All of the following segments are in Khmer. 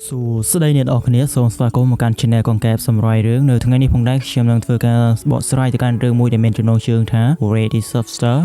សួស្តីអ្នកនរគ្នាសូមស្វាគមន៍មកកាន់ Channel កង្កែបសម្រាយរឿងនៅថ្ងៃនេះផងដែរខ្ញុំនឹងធ្វើការបកស្រាយទៅកាន់រឿងមួយដែលមានចំណងជើងថា Ready Softster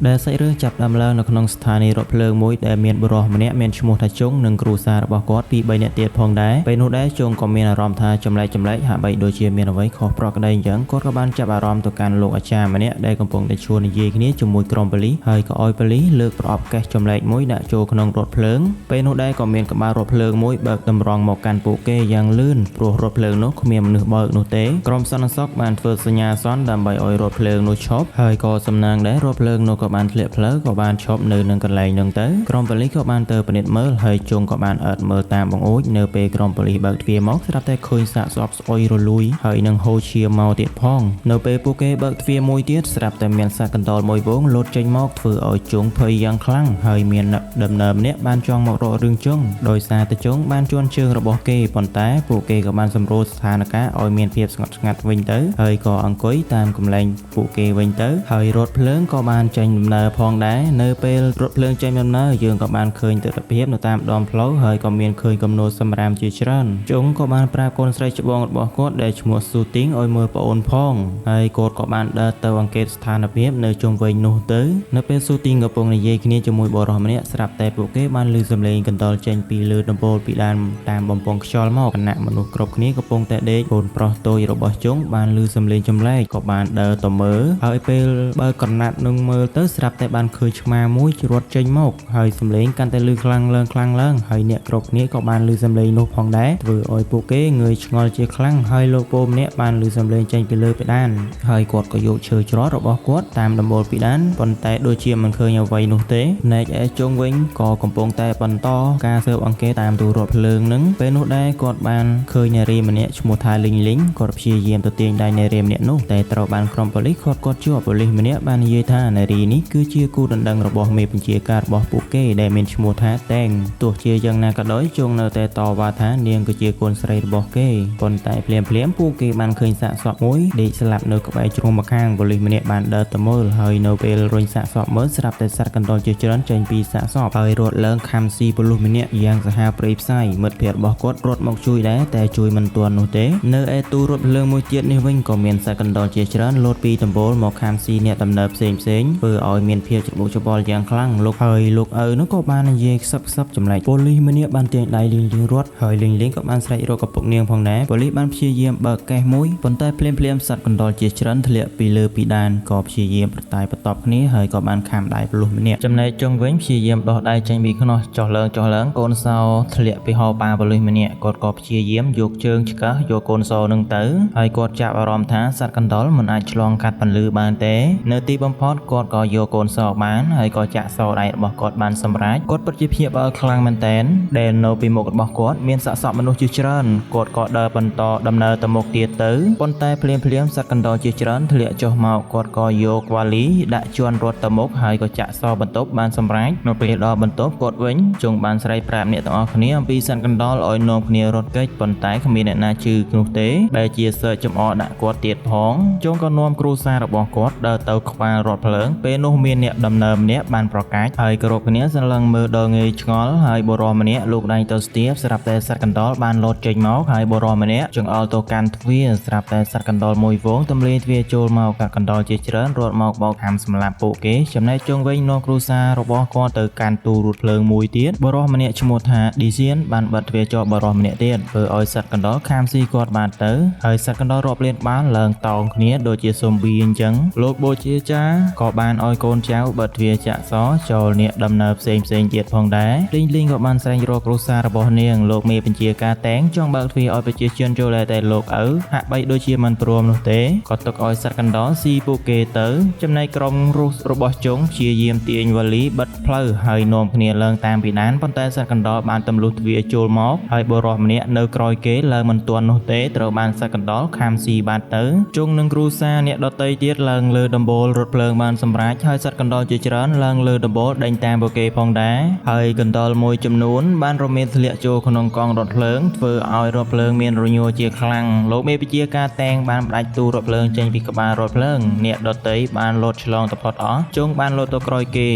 ដែលសាច់រឿងចាប់ផ្ដើមឡើងនៅក្នុងស្ថានីយ៍រថភ្លើងមួយដែលមានបុរសម្នាក់មានឈ្មោះថាជុងនិងគ្រួសាររបស់គាត់ពីរបីនាក់ទៀតផងដែរពេលនោះដែរជុងក៏មានអារម្មណ៍ថាចម្លែកចម្លែកហាក់បីដូចជាមានអ្វីខុសប្រក្រតីអញ្ចឹងគាត់ក៏បានចាប់អារម្មណ៍ទៅកាន់លោកអាចារ្យម្នាក់ដែលកំពុងតែជួននិយាយគ្នាជាមួយក្រុមប៉ូលីសហើយក៏ឲ្យប៉ូលីសលើកប្រអប់កេសចម្លែកមួយដាក់ចូលក្នុងរថភ្លើងពេលនោះដែរក៏មានក្បាលរថភ្លើងមួយបើកតម្រង់មកកាន់ពួកគេយ៉ាងលឿនព្រោះរថភ្លើងនោះគ្មានមនុស្សបើកនោះទេក្រុមសន្តិសុខបានធ្វើសញ្ញាសន្នដើម្បីឲ្យរថភ្លើងនោះឈប់ហើយក៏សំណាងដែររថភ្លើងនោះក៏បានធ្លាក់ផ្លូវក៏បានឈប់នៅនឹងកន្លែងនោះទៅក្រុមប៉ូលីសក៏បានទៅពិនិត្យមើលហើយជុងក៏បានអើតមើលតាមបង្អួចនៅពេលក្រុមប៉ូលីសបើកទ្វារមកស្រាប់តែឃើញសាកសពស្អុយរលួយហើយនឹងហូរឈាមមកទៀតផងនៅពេលពួកគេបើកទ្វារមួយទៀតស្រាប់តែមានសត្វកណ្ដុរមួយហ្វូងលោតចេញមកធ្វើឲ្យជុងភ័យយ៉ាងខ្លាំងហើយមានអ្នកដំណើរម្នាក់បានចង់មករករឿងជុងដោយសារតែជុងបានជន់ជើងរបស់គេប៉ុន្តែពួកគេក៏បានសម្រួលស្ថានភាពឲ្យមានភាពស្ងប់ស្ងាត់វិញទៅហើយក៏អង្គុយតាមកន្លែងពួកគេវិញទៅហើយរថភ្លើងក៏បានចេញដំណើរផងដែរនៅពេលរថភ្លើងចេញដំណើរយើងក៏បានឃើញទិដ្ឋភាពនៅតាមដងផ្លូវហើយក៏មានឃើញគំនរសម្រាមជាច្រើនជុងក៏បានប្រាប់កូនស្រីច្បងរបស់គាត់ដែលឈ្មោះស៊ូទីងឲ្យមើលប្អូនផងហើយគាត់ក៏បានដើរទៅអង្កេតស្ថានភាពនៅជុំវិញនោះទៅនៅពេលស៊ូទីងកំពុងនិយាយគ្នាជាមួយបុរសម្នាក់ស្រាប់តែពួកគេបានឮសំឡេងកណ្ដុរចេញពីលើដំបូលពីដានតាមបំពង់ខ្យល់មកខណៈមនុស្សគ្រប់គ្នាកំពុងតែដេកកូនប្រុសតូចរបស់ជុងបានឮសំឡេងចម្លែកក៏បានដើរទៅមើលហើយពេលបើកក្រណាត់នឹងមើលទៅស្រាប់តែបានឃើញឆ្មាមួយរត់ចេញមកហើយសំឡេងកាន់តែឮខ្លាំងឡើងខ្លាំងឡើងហើយអ្នកគ្រប់គ្នាក៏បានឮសំឡេងនោះផងដែរធ្វើឲ្យពួកគេងើយឆ្ងល់ជាខ្លាំងហើយលោកពូម្នាក់បានឮសំឡេងចេញពីលើเพดานហើយគាត់ក៏យកឈើច្រត់របស់គាត់តាមដំបូលពីដានប៉ុន្តែដូចជាមិនឃើញអ្វីនោះទេផ្នែកឯជុងវិញក៏កំពុងតែបន្តការស៊ើបអង្កេតតាមទូរថភ្លើងនឹងពេលនោះដែរគាត់បានឃើញនារីម្នាក់ឈ្មោះថាលីងលីងគាត់ព្យាយាមទៅទាញដៃនារីម្នាក់នោះតែត្រូវបានក្រុមប៉ូលីសគាត់ជាប់ប៉ូលីសម្នាក់បាននិយាយថានារីនេះគឺជាគូដណ្ដឹងរបស់មេបញ្ជាការរបស់ពួកគេដែលមានឈ្មោះថាតេងទោះជាយ៉ាងណាក៏ដោយជងនៅតែតវ៉ាថានាងគឺជាកូនស្រីរបស់គេប៉ុន្តែភ្លាមៗពួកគេបានឃើញសាកសពមួយដេកស្លាប់នៅក្បែរជ្រុងម្ខាងប៉ូលីសម្នាក់បានដើរទៅមើលហើយនៅពេលរុញសាកសពមើលស្រាប់តែសត្វកណ្ដុរជាច្រើនចេញពីសាកសពហើយរត់ឡើងខំស៊ីប៉ូលីសម្នាក់យ៉ាងសាហាវព្រៃផ្សៃមិត្តភ័ក្តិរបស់គាត់រត់មកជួយដែរតែជួយមិនទាន់នោះទេនៅឯទូរថភ្លើងមួយទៀតនេះវិញក៏មានសត្វកណ្ដុរជាច្រើនលោតពីដំបូលមកខំស៊ីអ្នកដំណើរផ្សេងៗធ្វើឲ្យមានភាពច្របូកច្របល់យ៉ាងខ្លាំងលោកហើយលោកឪនោះក៏បាននិយាយខ្សឹបខ្សឹបចម្លែកប៉ូលីសម្នាក់បានទាញដៃលីងលីងរត់ហើយលីងលីងក៏បានស្រែករកឪពុកនាងផងដែរប៉ូលីសបានព្យាយាមបើកកេសមួយប៉ុន្តែភ្លាមៗសត្វកណ្ដុរជាច្រើនធ្លាក់ពីលើពីដានក៏ព្យាយាមប្រតាយបន្ទាប់គ្នាហើយក៏បានខាំដៃប៉ូលីសម្នាក់ចំណែកជុងវិញព្យាយាមដោះដៃចេញពីខ្នោះចុះឡើងកូនសោធ្លាក់ពីហោប៉ាប៉ូលីសម្នាក់គាត់ក៏ព្យាយាមយកជើងឆ្កឹះយកកូនសោនឹងទៅហើយគាត់ចាប់អារម្មណ៍ថាសត្វកណ្ដុរមិនអាចឆ្លងកាត់ពន្លឺបានទេនៅទីបំផុតគាត់ក៏យកកូនសោបានហើយក៏ចាក់សោដៃរបស់គាត់បានសម្រេចគាត់ពិតជាភ្ញាក់ផ្អើលខ្លាំងមែនទែនដែលនៅពីមុខរបស់គាត់មានសាកសពមនុស្សជាច្រើនគាត់ក៏ដើរបន្តដំណើរទៅមុខទៀតទៅប៉ុន្តែភ្លាមៗសត្វកណ្ដុរជាច្រើនធ្លាក់ចុះមកគាត់ក៏យកវ៉ាលីដាក់ជន់រត់ទៅមុខហើយក៏ចាក់សោបន្ទប់បានសម្រេចនៅពេលដល់បន្ទប់គាត់វិញជុងបានស្រែកប្រាប់អ្នកទាំងអស់គ្នាអំពីសត្វកណ្ដុរឲ្យនាំគ្នារត់គេចប៉ុន្តែគ្មានអ្នកណាជឿនោះទេបែរជាសើចចំអកដាក់គាត់ទៀតផងជុងក៏នាំគ្រួសាររបស់គាត់ដើរទៅក្បាលរថភ្លើងពេលនោះមានអ្នកដំណើរម្នាក់បានប្រកាសហើយគ្រប់គ្នាសន្លឹងមើលដល់ងាយឆ្ងល់ហើយបុរសម្នាក់លោកដៃទៅស្ទាបស្រាប់តែសត្វកណ្ដុរបានលោតចេញមកហើយបុរសម្នាក់ចង្អុលទៅកាន់ទ្វារស្រាប់តែសត្វកណ្ដុរមួយហ្វូងទម្លាយទ្វារចូលមកសត្វកណ្ដុរជាច្រើនរត់មកបោកហាំសម្លាប់ពួកគេចំណែកជុងវិញនាំគ្រួសាររបស់គាត់ទៅកាន់ទូរថភ្លើងមួយទៀតបុរសម្នាក់ឈ្មោះថាឌីសៀនបានបិទទ្វារជាប់បុរសម្នាក់ទៀតធ្វើឲ្យសត្វកណ្ដុរខាំស៊ីគាត់បានទៅហើយសត្វកណ្ដុររាប់លានក្បាលឡើងតោងគ្នាដូចជាសូមប៊ីអញ្ចឹងលោកបូជាចាក៏បានឲ្យកូនចៅបិទទ្វារចាក់សចូលអ្នកដំណើរផ្សេងទៀតផងដែរលីងលីងក៏បានស្រែករកគ្រួសាររបស់នាងលោកមេបញ្ជាការតែងចង់បើកទ្វារឲ្យប្រជាជនចូលដែរតែលោកឪហាក់បីដូចជាមិនព្រមនោះទេក៏ទុកឲ្យសត្វកណ្ដុរស៊ីពួកគេទៅចំណែកក្រុមរុសរបស់ជុងព្យាយាមទាញវ៉ាលីបិទផ្លូវហើយនាំគ្នាឡើងតាមពីដានប៉ុន្តែសត្វកណ្ដុរបានទម្លុះទ្វារចូលមកហើយបុរសម្នាក់នៅក្រោយគេឡើងមិនទាន់នោះទេត្រូវបានសត្វកណ្ដុរខាំស៊ីបាត់ទៅជុងនឹងគ្រួសារអ្នកដទៃទៀតឡើងលើដំបូលរថភ្លើងបានសម្រេច ហើយសត្វកណ្ដុរជាច្រើនឡើងលើដំបូលដេញតាមពួកគេផងដែរហើយកណ្ដុរមួយចំនួនបានរមៀលធ្លាក់ចូលក្នុងកង់រថភ្លើងធ្វើឲ្យរថភ្លើងមានរញ័រជាខ្លាំងលោកមេបញ្ជាការតែងបានផ្ដាច់ទូរថភ្លើងចេញពីក្បាលរថភ្លើងអ្នកដទៃបានលោតឆ្លងទៅផុតអស់ជុងបានលោតទៅក្រោយគេ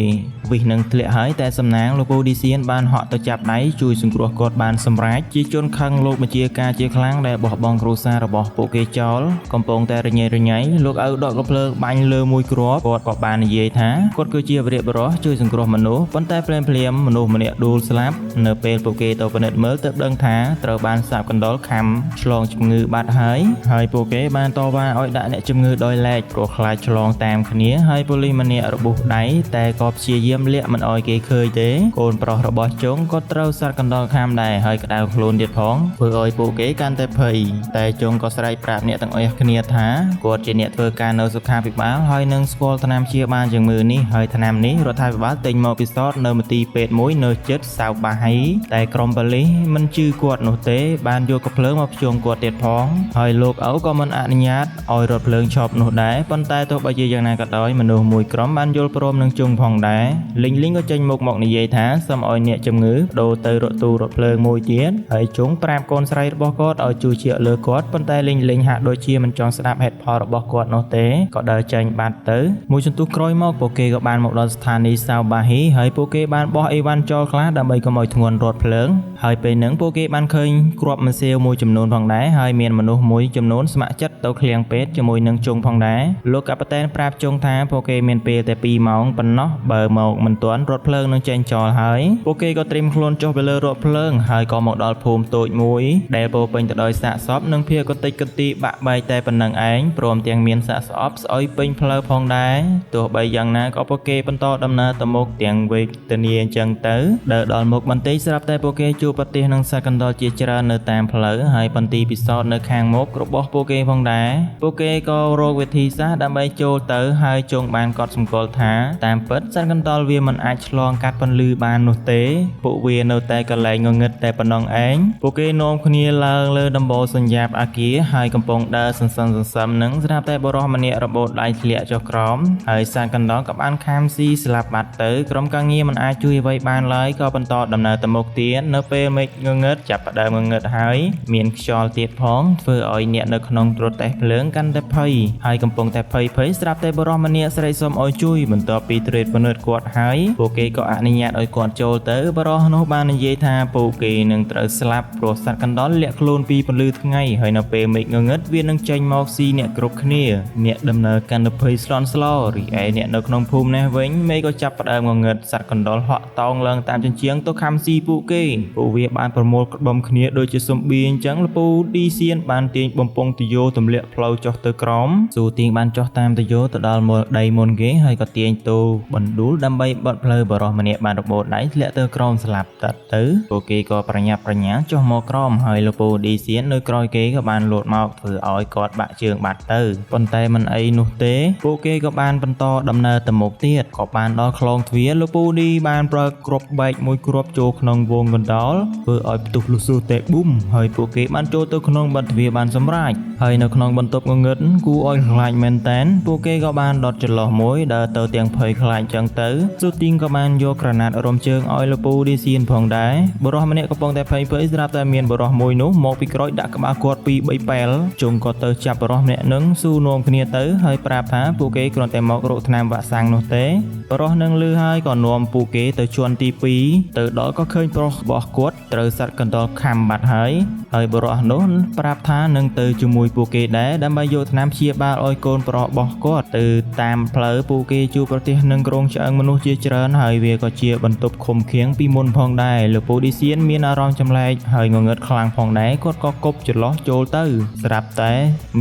វិសនឹងធ្លាក់ហើយតែសំណាងលោកពូឌីសៀនបានហក់ទៅចាប់ដៃជួយសង្គ្រោះគាត់បានសម្រេចជាជនខឹងលោកបញ្ជាការជាខ្លាំងដែលបោះបង់គ្រួសាររបស់ពួកគេចោលកំពុងតែរញ៉េរញ៉ៃលោកឪដកកាំភ្លើងបាញ់លើមួយគ្រាប់គាត់ក៏បាននិយាយថាគាត់គឺជាវីរបុរសជួយសង្គ្រោះមនុស្សប៉ុន្តែភ្លាមៗមនុស្សម្នាក់ដួលស្លាប់នៅពេលពួកគេទៅពិនិត្យមើលទើបដឹងថាត្រូវបានសាបកណ្ដុរខាំឆ្លងជំងឺបាត់ហើយហើយពួកគេបានតវ៉ាឲ្យដាក់អ្នកជំងឺដោយឡែកព្រោះខ្លាចឆ្លងតាមគ្នាហើយប៉ូលីសម្នាក់របួសដៃតែក៏ព្យាយាមលាក់មិនឲ្យគេឃើញទេកូនប្រុសរបស់ជុងក៏ត្រូវសត្វកណ្ដុរខាំដែរហើយក្តៅខ្លួនទៀតផងធ្វើឲ្យពួកគេកាន់តែភ័យតែជុងក៏ស្រែកប្រាប់អ្នកទាំងអស់គ្នាថាគាត់ជាអ្នកធ្វើការនៅសុខាភិបាលហើយនឹងស្គាល់ថ្នាំព្យាបាលជំងឺនេះហើយថ្នាំនេះរដ្ឋាភិបាលទិញមកពិសោធន៍នៅមន្ទីរពេទ្យមួយនៅជិតសៅបាហៃតែក្រុមប៉ូលីសមិនជឿគាត់នោះទេបានយកកាំភ្លើងមកភ្ជួងគាត់ទៀតផងហើយលោកឪក៏មិនអនុញ្ញាតឲ្យរថភ្លើងឈប់នោះដែរប៉ុន្តែទោះបីជាយ៉ាងណាក៏ដោយមនុស្សមួយក្រុមបានយល់ព្រមនឹងជុងផងដែរលីងលីងក៏ចេញមុខមកនិយាយថាសូមឲ្យអ្នកជំងឺដូរទៅរថទូរថភ្លើងមួយទៀតហើយជុងប្រាប់កូនស្រីរបស់គាត់ឲ្យជួយជាលើគាត់ប៉ុន្តែលីងលីងហាក់ដូចជាមិនចង់ស្ដាប់ហេតុផលរបស់គាត់នោះទេក៏ដើរចេញបាត់ទៅមួយសន្ទុះក្រោយមកពួកគេក៏បានមកដល់ស្ថានីយ៍សាវបាហ៊ីហើយពួកគេបានបោះអីវ៉ាន់ចោលខ្លះដើម្បីកុំឲ្យធ្ងន់រថភ្លើងហើយពេលហ្នឹងពួកគេបានឃើញគ្រាប់ម្សៅមួយចំនួនផងដែរហើយមានមនុស្សមួយចំនួនស្ម័គ្រចិត្តទៅឃ្លាំងពេទ្យជាមួយនឹងជុងផងដែរលោកកាប៉ាតែនប្រាប់ជុងថាពួកគេមានពេលតែ2ម៉ោងប៉ុណ្ណោះបើមកមិនទាន់រថភ្លើងនឹងចេញចោលហើយពួកគេក៏ត្រៀមខ្លួនចុះទៅលើរថភ្លើងហើយក៏មកដល់ភូមិតូចមួយដែលពោពេញទៅដោយសាកសពនិងភាកតិចកន្ទីបាក់បែកតែប៉ុណ្ណឹងឯងព្រមទាំងមានសាកស្អប់ស្អុយពេញផ្លូវផងដែរទោះបីយ៉ាងណាក៏ពួកគេបន្តដំណើរទៅមុខទាំងវេទនាអញ្ចឹងទៅដើរដល់មុខបន្តិចស្រាប់តែពួកគេជួបប្រទះនឹងសត្វកណ្ដុរជាច្រើននៅតាមផ្លូវហើយបន្ទីពិសោធន៍នៅខាងមុខរបស់ពួកគេផងដែរពួកគេក៏រកវិធីសាស្ត្រដើម្បីចូលទៅហើយជងបានកត់សម្គាល់ថាតាមពិតសត្វកណ្ដុរវាមិនអាចឆ្លងកាត់ពន្លឺបាននោះទេពួកវានៅតែកន្លែងងងឹតតែប៉ុណ្ណោះឯងពួកគេនាំគ្នាឡើងលើដំបូលសញ្ញាបអាគារហើយកំពុងដើរសន្សឹមសន្សឹមនឹងស្រាប់តែបុរសម្នាក់របូតដៃធ្លាក់ចុះក្រោមហើយសត្វកណ្ដុរក៏បានខាំស៊ីស្លាប់បាត់ទៅក្រុមការងារមិនអាចជួយអ្វីបានឡើយក៏បន្តដំណើរទៅមុខទៀតនៅពេលមេឃងងឹតចាប់ផ្ដើមងងឹតហើយមានខ្យល់ទៀតផងធ្វើឲ្យអ្នកនៅក្នុងរទេះភ្លើងកាន់តែភ័យហើយកំពុងតែភ័យស្រាប់តែបុរសម្នាក់ស្រែកសុំឲ្យជួយបន្ទាប់ពីត្រៀតពិនិត្យគាត់ហើយពួកគេក៏អនុញ្ញាតឲ្យគាត់ចូលទៅបុរសនោះបាននិយាយថាពួកគេនឹងត្រូវស្លាប់ព្រោះសត្វកណ្ដុរលាក់ខ្លួនពីពន្លឺថ្ងៃហើយនៅពេលមេឃងងឹតវានឹងចេញមកស៊ីអ្នកគ្រប់គ្នាអ្នកដំណើរកាន់តែភ័យស្លន់ស្លោរីឯអ្នកនៅក្នុងភូមិនេះវិញមេឃក៏ចាប់ផ្ដើមងងឹតសត្វកណ្ដុរហក់តោងឡើងតាមជញ្ជាំងទៅខាំស៊ីពួកគេពួកវាបានប្រមូលក្ដុំគ្នាដូចជាសំបៀអញ្ចឹងលពូឌីសៀនបានទាញបំពង់ទយោទម្លាក់ផ្លូវចុះទៅក្រោមស៊ូទៀងបានចុះតាមទយោទៅដល់មូលដីមុនគេហើយក៏ទាញទូបណ្ដួលដើម្បីបិទផ្លូវបរោះម្នាក់បានរបូតដៃធ្លាក់ទៅក្រោមស្លាប់តាត់ទៅពួកគេក៏ប្រញាប់ប្រញាល់ចុះមកក្រោមហើយលពូឌីសៀននៅក្រោយគេក៏បានលោតមកធ្វើឲ្យគាត់បាក់ជើងបាត់ទៅប៉ុន្តែមិនអីនោះទេពួកគេក៏បានបន្តដំណើរទៅមុខទៀតក៏បានដល់ខ្លងទ្វារលពូឌីបានប្រើគ្រាប់បែកមួយគ្រាប់ចូលក្នុងវងកណ្ដុរធ្វើឲ្យផ្ទុះលុះស៊ូតែប៊ុំហើយពួកគេបានចូលទៅក្នុងបិទទ្វារបានសម្រេចហើយនៅក្នុងបន្ទប់ងងឹតគួរឲ្យខ្លាចមែនតែនពួកគេក៏បានដុតចន្លោះមួយដើរទៅទាំងភ័យខ្លាចចឹងទៅស៊ូទីងក៏បានយកក្រណាត់រំជើងឲ្យលពូឌីសៀនផងដែរបុរសម្នាក់កំពុងតែភ័យស្រាប់តែមានបុរសមួយនោះមកពីក្រោយដាក់ក្បាលគាត់ពី3ប៉ែលជុងក៏ទៅចាប់បុរសម្នាក់នឹងស៊ូនាំគ្នាទៅហើយប្រាប់ថាពួកគេគ្រាន់តែមករកថ្នាំវ៉ាក់សាំងនោះទេបុរសនឹងលឺហើយក៏នាំពួកគេទៅជាន់ទី2ទៅដល់ក៏ឃើញប្រុសរបស់គាត់ត្រូវសត្វកណ្ដុរខាំបាត់ហើយហើយបុរសនោះប្រាប់ថានឹងទៅជាមួយពួកគេដែរដើម្បីយកថ្នាំព្យាបាលឲ្យកូនប្រុសរបស់គាត់ទៅតាមផ្លូវពួកគេជួបប្រទះនឹងក្រុងឆ្អឹងមនុស្សជាច្រើនហើយវាក៏ជាបន្ទប់ឃុំឃាំងពីមុនផងដែរលោកពូឌីសៀនមានអារម្មណ៍ចម្លែកហើយងងឹតខ្លាំងផងដែរគាត់ក៏គប់ចន្លោះចូលទៅស្រាប់តែ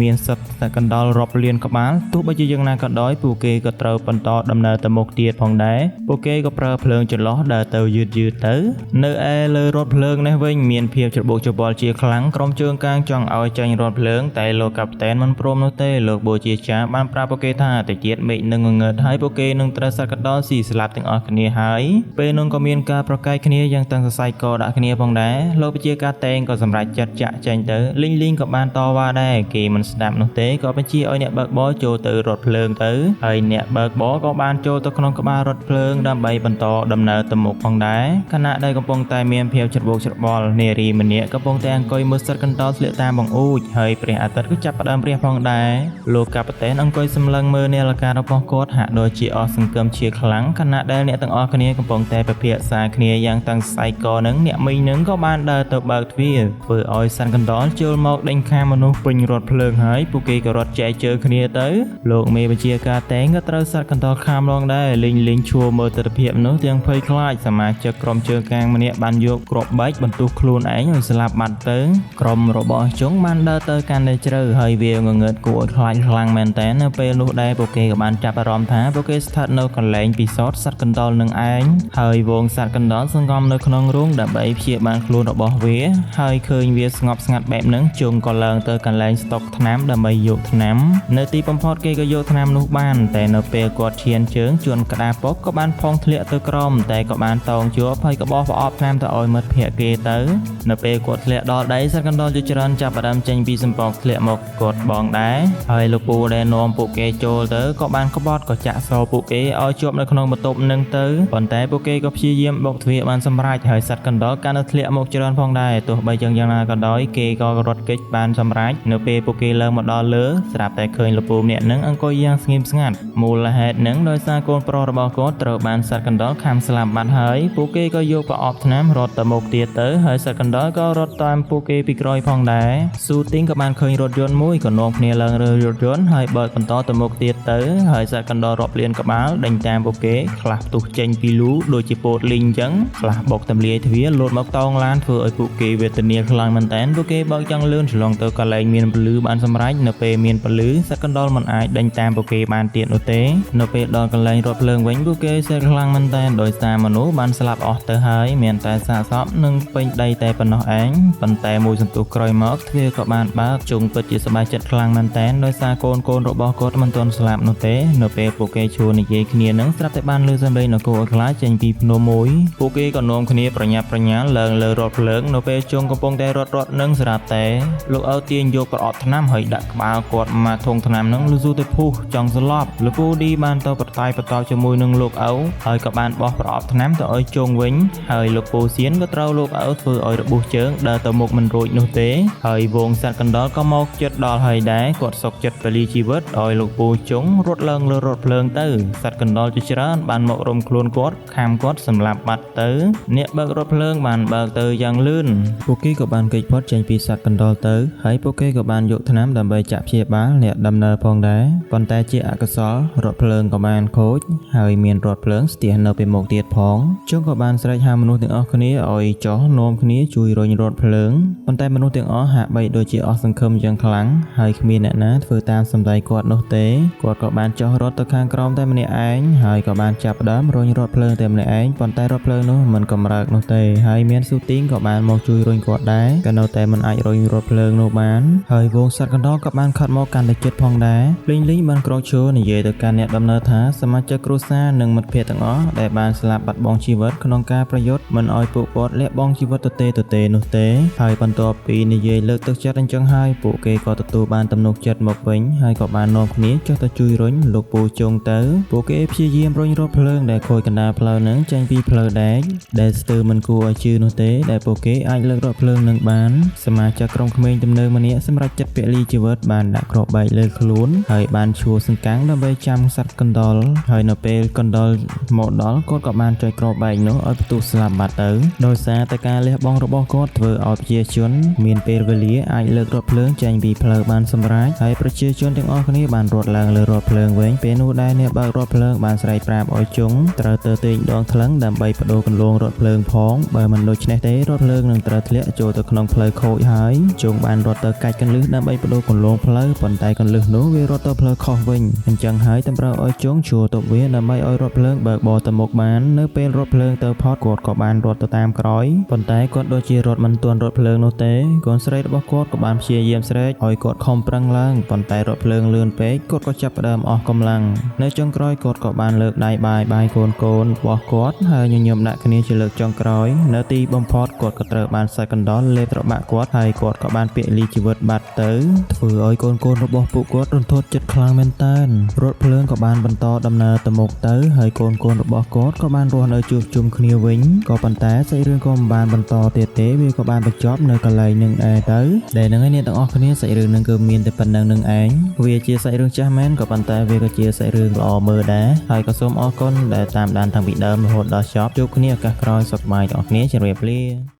មានសត្វកណ្ដុររាប់លានក្បាលទោះបីជាយ៉ាងណាក៏ដោយពួកគេក៏ត្រូវបន្តដំណើរទៅមុខទៀតផងដែរពួកគេក៏ប្រើភ្លើងចន្លោះដើរទៅយឺតយឺតទៅនៅឯលើរថភ្លើងនេះវិញមានភាពច្របូកច្របល់ជាខ្លាំងក្រុមជើងកាងចង់ឲ្យចេញរថភ្លើងតែ តែលោកកាប់តែនមិនព្រមនោះទេលោកបូជាចាបានប្រាប់ពួកគេថាតិចទៀតមេឃនឹងងងឹតហើយពួកគេនឹងត្រូវសត្វកណ្ដុរស៊ីស្លាប់ទាំងអស់គ្នាហើយពេលនោះក៏មានការប្រកែកគ្នាយ៉ាងតឹងសរសៃកដាក់គ្នាផងដែរលោកពជាការតែងក៏សម្រេចចិត្តចាក់ចេញទៅលីងលីងក៏បានតវ៉ាដែរគេមិនស្ដាប់នោះទេក៏បញ្ជាឲ្យអ្នកបើកបរចូលទៅរថភ្លើងទៅហើយអ្នកបើកបរក៏បានចូលទៅក្នុងក្បាលរថភ្លើងដើម្បីបន្តដំណើរទៅមុខផងដែរខណៈដែលកំពុងតែមានភាពច្របូកច្របល់នារីម្នាក់កំពុងតែអង្គុយមើលសត្វកណ្ដុរធ្លាក់តាមបង្អួចហើយព្រះអាទិត្យក៏ចាប់ផ្ដើមរះផងដែរលោកកាប៉ាតែនអង្គុយសម្លឹងមើលនាឡិការបស់គាត់ហាក់ដូចជាអស់សង្ឃឹមជាខ្លាំងខណៈដែលអ្នកទាំងអស់គ្នាកំពុងតែពិភាក្សាគ្នាយ៉ាងតាំងសៃកនឹងអ្នកមីងនឹងក៏បានដើរទៅបើកទ្វារធ្វើឲ្យសត្វកណ្ដុរចូលមកដេញខាមនុស្សពេញរថភ្លើងហើយពួកគេក៏រត់ចែកជើងគ្នាទៅលោកមេបញ្ជាការតែងក៏ត្រូវសត្វកណ្ដុរខាមឡងដែរលីងលីងឈួរមើលទិដ្ឋភាពនោះទាំងភ័យខ្លាចសមាជិកក្រុមជើងកាងម្នាក់បានយកគ្រាប់បែកបន្ទុះខ្លួនឯងឲ្យស្លាប់បាត់ទៅក្រុមរបស់ជុងបានដើរទៅកាន់តែជ្រៅហើយវាងងឹតគួរឲ្យខ្លាចខ្លាំងមែនតើនៅពេលនោះដែរពួកគេក៏បានចាប់អារម្មណ៍ថាពួកគេស្ថិតនៅកន្លែងពិសោធន៍សត្វកណ្ដុរនឹងឯងហើយវងសត្វកណ្ដុរសង្ងំនៅក្នុងរូងដើម្បីព្យាបាលខ្លួនរបស់វាហើយឃើញវាស្ងប់ស្ងាត់បែបហ្នឹងជុងក៏ឡើងទៅកន្លែងស្តុកថ្នាំដើម្បីយកថ្នាំនៅទីបំផុតគេក៏យកថ្នាំនោះបានតែនៅពេលគាត់ឈានជើងជួនក្តារពុកក៏បានផុងធ្លាក់ទៅក្រោមតែក៏បានតោងជាប់ហើយក៏បោះប្រអប់ថ្នាំទៅឲ្យមិត្តភក្តិគេទៅនៅពេលគាត់ធ្លាក់ដល់ដីសត្វកណ្ដុរជាច្រើនចាប់ផ្ដើមចេញពីសំពកធ្លាក់មកគាត់បងដែរហើយលោកពូដែលនាំពួកគេចូលទៅក៏បានក្បត់ក៏ចាក់សោពួកគេឲ្យជាប់នៅក្នុងបន្ទប់នឹងទៅប៉ុន្តែពួកគេក៏ព្យាយាមបុកទ្វារបានសម្រេចហើយសត្វកណ្ដុរកាន់តែធ្លាក់មកច្រើនផងដែរទោះបីយ៉ាងណាក៏ដោយគេក៏រត់គេចបានសម្រេចនៅពេលពួកគេឡើងមកដល់លើស្រាប់តែឃើញលោកពូម្នាក់នឹងអង្គុយយ៉ាងស្ងៀមស្ងាត់មូលហេតុនឹងដោយសារកូនប្រុសរបស់គាត់ត្រូវបានសត្វកណ្ដុរខាំស្លាប់បាត់ហើយពួកគេក៏យកប្រអប់ថ្នាំរត់ទៅមុខទៀតទៅហើយសត្វកណ្ដុរក៏រត់តាមពួកគេពីក្រោយផងដែរស៊ូទីងក៏បានឃើញរថយន្តមួយក៏នាំគ្នាឡើងលើរថយន្តហើយបើកបន្តទៅមុខទៀតទៅហើយសត្វកណ្ដុររាប់លានក្បាលដេញតាមពួកគេខ្លះផ្ទុះចេញពីលូដូចជាពោតលីងអញ្ចឹងខ្លះបុកទម្លាយទ្វារលោតមកតោងឡានធ្វើឲ្យពួកគេវេទនាខ្លាំងមែនតើពួកគេបើកចង់លឿនឆ្លងទៅកន្លែងមានពលឺបានសម្រេចនៅពេលមានពលឺសត្វកណ្ដុរមិនអាចដេញតាមពួកគេបានទៀតនោះទេនៅពេលដល់កន្លែងរថភ្លើងវិញពួកគេសេះខ្លាំងមែនតើដោយសារមនុស្សបានស្លាប់អស់ទៅហើយមានតែសាកសពនិងពេញដីតែប៉ុណ្ណោះឯងប៉ុន្តែមួយសន្ទុះក្រោយមកទ្វារក៏បានបើកជុងពិតជាសប្បាយចិត្តខ្លាំងមែនតើដោយសារកូនរបស់គាត់មិនទាន់ស្លាប់នោះទេនៅពេលពួកគេជួនិយាយគ្នានឹងស្រាប់តែបានលឺសំឡេងនគរឲ្យខ្លាចចេញពីភ្នំមួយពួកគេក៏នាំគ្នាប្រញាប់ប្រញាល់ឡើងលើរថភ្លើងនៅពេលជុងកំពុងតែរត់នឹងស្រាប់តែលោកឪទាញយកប្រអប់ថ្នាំហើយដាក់ក្បាលគាត់មកធុងថ្នាំនឹងលឺស៊ូទៅភុះចង់ស្លាប់លោកពូឌីបានទៅប្រតាយបន្តជាមួយនឹងលោកឪហើយក៏បានបោះប្រអប់ថ្នាំទៅឲ្យជុងវិញហើយលោកពូសៀនក៏ត្រូវលោកឪធ្វើឲ្យរបួសជើងដើរទៅមុខមិនរួចនោះទេហើយវងសត្វកណ្ដុរក៏មកចិត្តដល់ហើយដែរគាត់សុកចិត្តពលីជីវិតឲ្យលោកពូជុងរត់ឡើងលើរថភ្លើងទៅសត្វកណ្ដុរជាច្រើនបានមករំខ្លួនគាត់ខាំគាត់សម្លាប់បាត់ទៅអ្នកបើករថភ្លើងបានបើកទៅយ៉ាងលឿនពួកគេក៏បានគេចផុតចេញពីសត្វកណ្ដុរទៅហើយពួកគេក៏បានយកថ្នាំដើម្បីចាក់ព្យាបាលអ្នកដំណើរផងដែរប៉ុន្តែជាអកុសលរថភ្លើងក៏បានខូចហើយមានរថភ្លើងស្ទះនៅពីមុខទៀតផងជុងក៏បានស្រែកហៅមនុស្សទាំងអស់គ្នាឲ្យចុះនាំគ្នាជួយរុញរថភ្លើងប៉ុន្តែមនុស្សទាំងអស់ហាក់បីដូចជាអស់សង្ឃឹមយ៉ាងខ្លាំងហើយគ្មានអ្នកណាធ្វើតាមសម្ដីគាត់នោះទេគាត់ក៏បានចុះរត់ទៅខាងក្រោមតែម្នាក់ឯងហើយក៏បានចាប់ផ្ដើមរុញរថភ្លើងតែម្នាក់ឯងប៉ុន្តែរថភ្លើងនោះមិនកម្រើកនោះទេហើយមានស៊ូទីងក៏បានមកជួយរុញគាត់ដែរក៏នៅតែមិនអាចរុញរថភ្លើងនោះបានហើយវងសត្វកណ្ដុរក៏បានខិតមកកាន់តែជិតផងដែរលីងលីងបានក្រោកឈរនិយាយទៅកាន់អ្នកដំណើរថាសមាជិកគ្រួសារនិងមិត្តភ័ក្តិទាំងអស់ដែលបានស្លាប់បាត់បង់ជីវិតក្នុងការប្រយុទ្ធមិនឲ្យពួកគាត់លះបង់ជីវិតទៅទេនោះទេហើយបន្ទាប់ពីនិយាយលើកទឹកចិត្តអញ្ចឹងហើយពួកគេក៏ទទួលបានទំនុកចិត្តមកវិញហើយក៏បាននាំគ្នាចុះទៅជួយរុញលោកពូជុងទៅពួកគេព្យាយាមរុញរថភ្លើងដែលខូចកណ្ដាលផ្លូវនឹងចេញពីផ្លូវដែកដែលស្ទើរមិនគួរឲ្យជឿនោះទេដែលពួកគេអាចលើករថភ្លើងនឹងបានសមាជិកក្រុមក្មេងទំនើងម្នាក់សម្រាប់ចិត្តពលីជីវិតបានដាក់គ្រាប់បែកលើខ្លួនហើយបានឈួរសង្កាំងដើម្បីចាំសត្វកណ្ដុរហើយនៅពេលកណ្ដុរមកដល់គាត់ក៏បានចុចគ្រាប់បែកនោះឲ្យផ្ទុះស្លាប់បាត់ទៅដោយសារតែការលះបង់របស់គាត់ធ្វើឲ្យប្រជាជនមានពេលវេលាអាចលើករថភ្លើងចេញពីផ្លូវបានសម្រេចហើយប្រជាជនទាំងអស់គ្នាបានរត់ឡើងលើរថភ្លើងវិញពេលនោះដែរអ្នកបើករថភ្លើងបានស្រែកប្រាប់ឲ្យជុងត្រូវទៅទាញដងថ្លឹងដើម្បីបដូរគន្លងរថភ្លើងផងបើមិនដូច្នេះទេរថភ្លើងនឹងត្រូវធ្លាក់ចូលទៅក្នុងផ្លូវខូចហើយជុងបានរត់ទៅកាច់កន្លឹះដើម្បីបដូរគន្លងផ្លូវប៉ុន្តែកន្លឹះនោះវារត់ទៅផ្លូវខុសវិញអញ្ចឹងហើយតម្រូវឲ្យជុងជួទប់វាដើម្បីឲ្យរថភ្លើងបើកបរទៅមុខបាននៅពេលរថភ្លើងទៅផុតគាត់ក៏បានរត់ទៅតាមក្រោយប៉ុន្តែគាត់ដូចជារត់មិនទាន់រថភ្លើងនោះទេកូនស្រីរបស់គាត់ក៏បានព្យាយាម ស្រែកឲ្យគាត់ខំប្រឹងឡើងប៉ុន្តែរថភ្លើងលឿនពេកគាត់ក៏ចាប់ផ្ដើមអស់កម្លាំងនៅចុងក្រោយគាត់ក៏បានលើកដៃបាយបាយកូនកូនរបស់គាត់ហើយញញឹមដាក់គ្នាជាលើកចុងក្រោយនៅទីបំផុតគាត់ក៏ត្រូវបានសត្វកណ្ដុរលេបត្របាក់គាត់ហើយគាត់ក៏បានពលីជីវិតបាត់ទៅធ្វើឲ្យកូនកូនរបស់ពួកគាត់រន្ធត់ចិត្តខ្លាំងមែនទែនរថភ្លើងក៏បានបន្តដំណើរទៅមុខទៅហើយកូនកូនរបស់គាត់ក៏បានរស់នៅជួបជុំគ្នាវិញក៏ប៉ុន្តែសាច់រឿងក៏មិនបានបន្តទៀតទេវាក៏បានបញ្ចប់នៅកន្លែងនឹងដែរទៅដែលនឹងឯអ្នកទាំងអស់គ្នាសាច់រឿងនឹងគឺមានតែប៉ុណ្្នឹងនឹងឯងវាជាសាច់រឿងចាស់មែនក៏ប៉ុន្តែវាក៏ជាសាច់រឿងល្អមើលដែរហើយក៏សូមអរគុណដែលតាមដានតាំងពីដើមរហូតដល់ចប់ជួបគ្នាឱកាសក្រោយសុខសប្បាយទាំងអស់គ្នាជម្រាបលា។